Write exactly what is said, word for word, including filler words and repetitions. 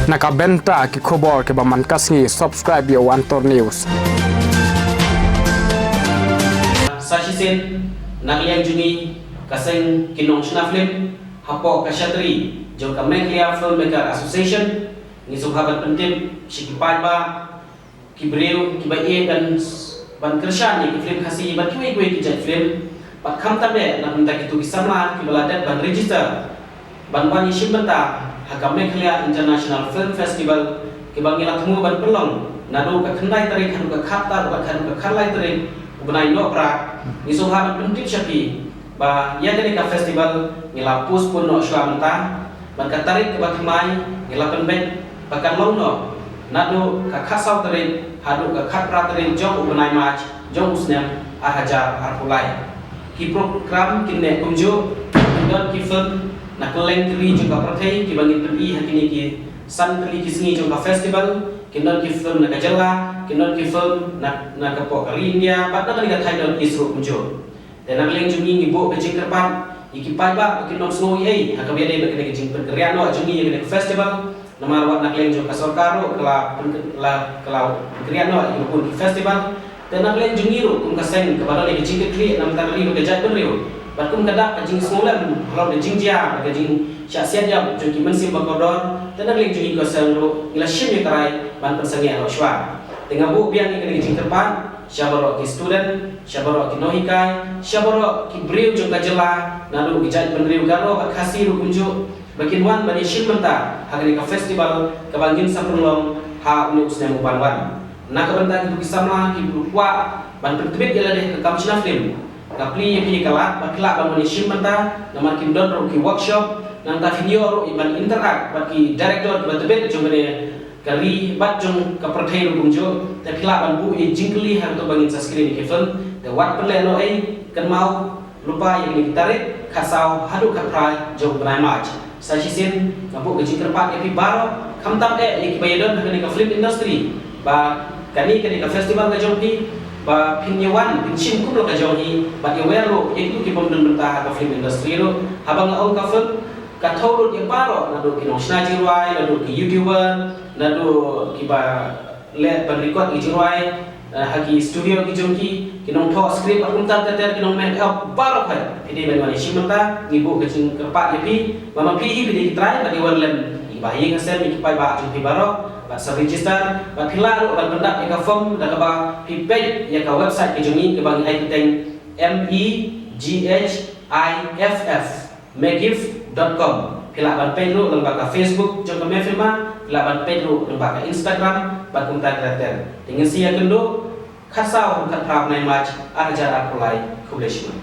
Na ka bynta ki khubor kiba man ka sngi, subscribe ïa u Antor News. Sa shisien, na ka liang jong ngi, ka seng ki nongshna film hapoh ka shatri jong ka Meghalaya Filmmaker Association, ngi sngewbha ban pyntip sha ki paidbah, ki briew kiba ïeit ban, ban kyrshan ïa ki film Khasi bad kiwei kiwei ki jait film, bad khamtam eh na bynta kito ki samla kiba la dep ban register ban wan ïashim bynta ha ka Meghalaya International Film Festival, kiba ngi la thmu ban pynlong naduh ka khyndai tarik haduh ka khattar bad haduh ka khatlai tarik u bnai Nohprah. Ngi sngewbha ban pyntip sha phi ba ïa kane ka festival ngi la postpone noh shuwa mynta, bad ka tarik kaba thymmai ngi la pynbeit ba kan long noh naduh ka khatsaw tarik haduh ka khatphra tarik jong u bnai March jong u snem ar hajar arphew lai. Ki program kin neh kumjuh: kin don ki film na kylleng ki ri jong ka pyrthei kiba ngin pyni ha kine ki san tylli ki sngi jong ka festival. Kin don ki film na ka jylla, kin don ki film na, na ka pok ka ri India, bad na kane ka thaiñ don ki sruh kumjuh. Te na ka liang jong ngi, ngi buh ka jingkyrpad ïa ki paidbah ba kin nym sngew ei ei ha kaba ïadei bad kane ka jingpynkynriah noh jong ngi ïa kane ka festival. Namar wat na ka liang jong ka sorkar ruh ka la pyn-, la, ka la pynkynriah noh ïa ki bun ki festival. Te na ka liang jong ngi ruh kum ka seng kaba don ïa ka jingkitkhlieh na ka bynta ka ri bad ka jaitbynriew, bad kum ka dak ka jingsngewlem halor ka jingjia bad ka jingshah siat ïap jong ki mynsiem ba kordor, te na ka liang jong ngi ka seng ruh ngi la shim ïa ka rai ban pynsangeh noh shuwa. Te nga buh biang ïa kane ka jingkyrpad sha baroh ki student, sha baroh ki nonghikai, sha baroh ki briew jong ka jylla, naduh ki jaitbynriew Garo bad Khasi ruh kumjuh, ba kin wan ban ïashim bynta ha kane ka festival kaba ngin sa pynlong ha une u snem uban wan. Na ka bynta kito ki samla kiba kwah ban pyntbit ïa lade ha ka kam shna film, nga plie ïa phi ïa ka lad ba phi lah ban wan ïashim bynta, namar kin don ruh ki workshop, nangta phin ïoh ruh ban interact bad ki director kiba tbit jong kane ka ri bad jong ka pyrthei ruh kumjuh. Te phi lah ban buh ïa jingkylli ha kato ba ngin sa screen ïa ki film. Te wat pynleh noh ei, kynmaw lypa ïa kine ki tarik, khatsaw haduh khatphra jong u bnai March. Sa shisien nga buh ka jingkyrpad ïa phi baroh, khamtam eh ïa kiba ïadon ha kane ka film industry, ba kane, kane ka festival ka jong phi, ba phin ïa wan phin shim kumno ka jong hi, bad ïa wer ruh ïa kito ki bym don bynta ha ka film industry ruh. Haba nga ong ka film, ka thew lut ïa baroh, naduh ki nongshna jingrwai, naduh ki YouTuber, naduh kiba leh ban record ki jingrwai, eh, ha ki studio ki jong ki, ki nongthoh script, bad kumta ter ter, ki nongmeh up, baroh khoit phi dei ban wan ïashim bynta. Ngi buh ka jingkyrpad ïa phi ba ma phi hi phi dei ki trai bad ki wan lem, ïa ki bahaïing hasem, ïa ki paidbah jong phi baroh, bad sa register, bad phi lah ruh ban pyndap ïa ka form da kaba phi peit ïa ka website ka jong ngi kaba ngi ai kyrteng M E G H I F F, megiff dot com. Phi lah ban peit ruh lyngba ka Facebook jong ka Mehfilma, phi lah ban peit ruh lyngba ka Instagram, bad kumta ter ter. Te ngin sa ïakynduh khatsaw haduh khatphra bnai March ar hajar arphew lai. Khublei shibun.